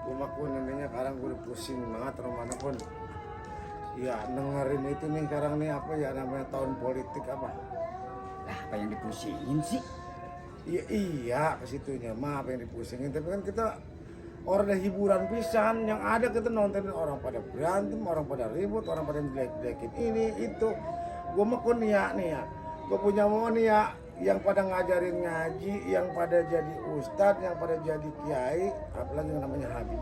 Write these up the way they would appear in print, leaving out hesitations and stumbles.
Cuma aku nantinya sekarang gue udah pusing banget mana pun. Ya dengerin itu nih sekarang nih apa ya namanya tahun politik apa? Lah apa yang dipusingin sih? Iya ke situnya mah apa yang dipusingin tapi kan kita orang ada hiburan pisan yang ada kita nontonin orang pada berantem, orang pada ribut, orang pada jelek-jelekin ini itu. Gue mah kun nih ya, gue punya mau nih ya yang pada ngajarin ngaji, yang pada jadi ustadz, yang pada jadi kiai, apalagi yang namanya Habib.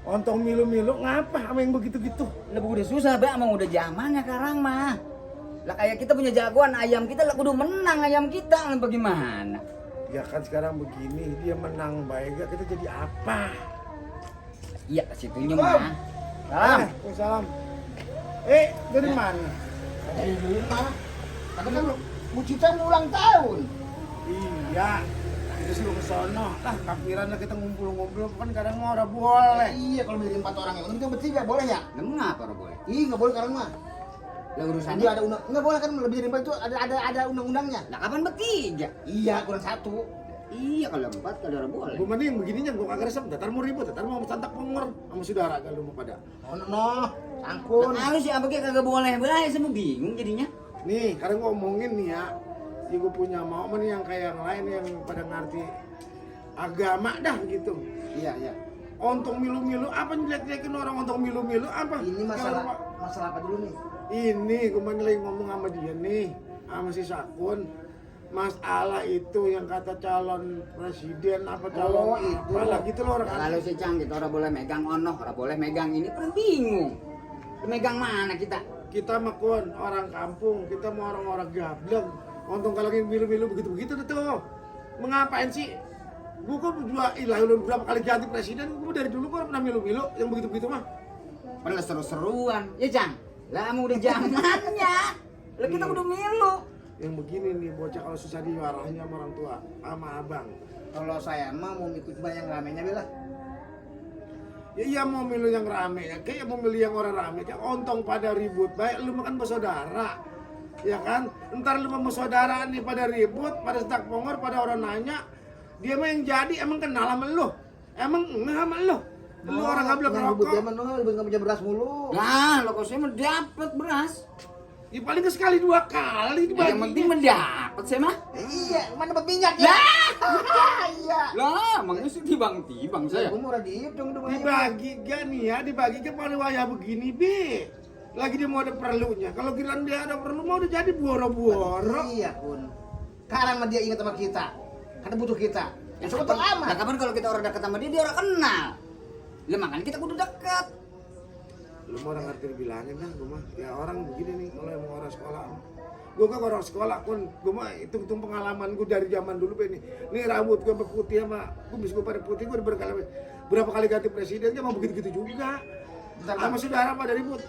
Ontong milu-milu ngapa sama yang begitu-gitu? Lah udah susah bang, emang udah zamannya sekarang mah. Lah kayak kita punya jagoan ayam kita lah kudu menang ayam kita lah bagaimana? Ya kan sekarang begini dia menang baik gak kita jadi apa? Iya situnya mah. Salam. Salam. Dari mana? Dari rumah. Tapi kan Mucita mau ulang tahun. Iya. Kita suruh ke sono. Lah kafiran lah kita ngumpul-ngumpul kan kadang mau ora boleh. Iya kalau milih 4 orang yang kita bertiga boleh ya? Lah mengapa ora boleh? Ih nggak boleh sekarang mah. Lah urusannya Dia ada undang nggak boleh kan lebih dari 4 itu ada undang-undangnya. lah kapan bertiga? Iya kurang 1. Iya kalau 4 kalau ora boleh. Gue mending begininya gue kagak resep. Datar mau ribut, datar mau santak pengor sama saudara kalau mau pada. Oh no, sangkun. Lah sih apa kayak kagak boleh bae semua bingung jadinya. Nih, karena gue ngomongin nih ya, ya gue punya mau nih yang kayak yang lain yang pada ngerti agama dah gitu. Iya iya. Ontong milu-milu apa jelek-jelekin orang ontong milu-milu apa? Ini masalah apa dulu nih? Ini gue lagi ngomong sama dia nih, sama si Sakun. Masalah itu yang kata calon presiden apa calon itu. apa lah gitu loh orang. Lalu si Cang kita ora boleh megang ono, ora boleh megang ini kan bingung. Megang mana kita? Kita mah kon orang kampung, kita mau orang-orang gableng. Untung kalau yang milu-milu begitu-begitu tuh. Mengapain sih? Gue kok juga udah berapa kali ganti presiden, gue dari dulu kok pernah milu-milu yang begitu-begitu mah. Padahal seru-seruan. Ya Cang, lah mau udah zamannya. Lah kita udah milu. Yang begini nih bocah kalau susah diwarahnya sama orang tua, sama abang. Kalau saya mah mau ikut banyak ramenya bela. Ya iya mau milih yang rame ya, kayak mau milih yang orang rame, kayak ontong pada ribut. Baik lu makan bersaudara, ya kan? Ntar lu sama saudara nih pada ribut, pada setak pongor, pada orang nanya, dia mah yang jadi emang kenal sama lu, emang enggak sama lu. Lu orang gablek rokok. Dia mah lebih nggak punya beras mulu. Lah, lo kok saya mau dapat beras. Ya paling ke sekali 2 kali Ya, yang penting mendapat saya mah. Iya, mana dapat minyak ya? Iya. Lah, makanya sih tibang-tibang saya. Gue mau diip dong udah Dibagi gak nih ya, dibagi ke pada wayah begini be. Lagi dia mau ada perlunya. Kalau kirain dia ada perlu mau udah jadi boro-boro. Iya pun. Sekarang mah dia ingat sama kita. Karena butuh kita. Ya cukup lama. Lah kapan kalau kita orang dekat sama dia orang kenal. Lah makanya kita kudu dekat. Lu mau orang ngerti dibilangin dah, gue mah ya orang begini nih kalau yang mau orang sekolah. Gue kan orang sekolah pun, gue mah hitung pengalaman gue dari zaman dulu be nih rambut gue putih sama kumis gue pada putih gue udah berapa kali ganti presiden dia mau begitu-gitu juga. Sama saudara pada ribut.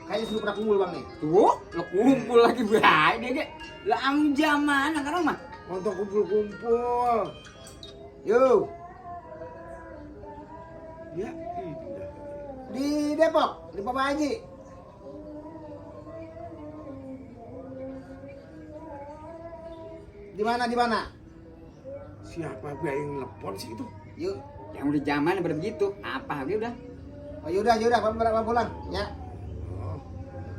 Kayaknya sudah pernah kumpul bang nih. Tuh, lo kumpul lagi baik dia ge. Lah am zaman sekarang mah. Untuk kumpul-kumpul. Yo, Ya, ini dah. di Depok, di Papa Haji. Di mana? Siapa gue yang telepon sih itu? Yuk. Yang udah zaman udah begitu. Apa dia udah? Oh yaudah, berapa pulang? Ya. Oh,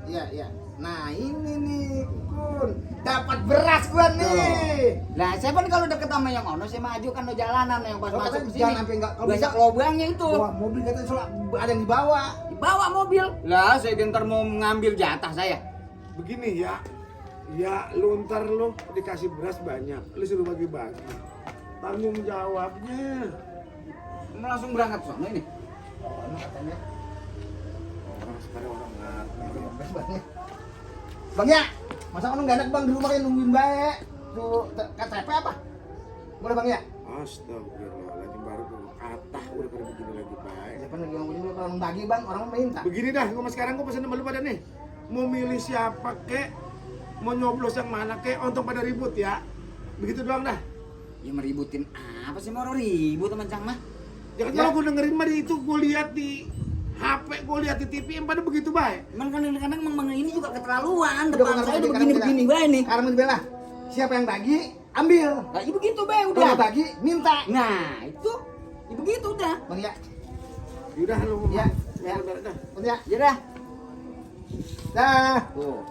Iya. Nah ini nih, Kun. Dapat beras gua nih. Lah saya kan kalau deket sama yang ono saya maju kan lo jalanan yang pas Oh, masuk katanya ke jangan sini. sampai enggak kalau Banyak bisa lobangnya itu. wah mobil katanya soal ada yang dibawa. Dibawa mobil. Lah saya gentar mau ngambil jatah saya. begini ya. Ya, lu ntar lu dikasih beras banyak, lu suruh bagi-bagi. Tanggung jawabnya. Mau langsung berangkat sono ini. Oh, emang katanya. Orang sekarang orang ngerti. Beras banyak. Bang ya, masa kamu nggak enak bang di rumah kayak nungguin baik. Tuh KTP apa? Boleh bang ya? Astagfirullahaladzim baru gue atah udah pada begini lagi baik. Siapa lagi ngomongin dulu orang bagi bang, orang minta. Begini dah, gue sekarang gue pesen sama lu pada nih. Mau milih siapa kek, mau nyoblos yang mana kek, untung pada ribut ya. Begitu doang dah. Ya meributin apa sih mau ribut teman Cang mah? Ya kan kalau gue dengerin mah itu gue lihat di HP, gue lihat di TV yang pada begitu baik. Cuman kadang-kadang memang ini juga keterlaluan. Udah, Depan bukan saya lagi, udah sekarang begini-begini bae nih. Sekarang dibela. Siapa yang bagi, ambil. Lah ya begitu be Udah udah. bagi, minta. Nah itu ya begitu udah. Bang ya, Yaudah lu Ya, ya. udah. Udah. Ya dah. Dah. Tuh.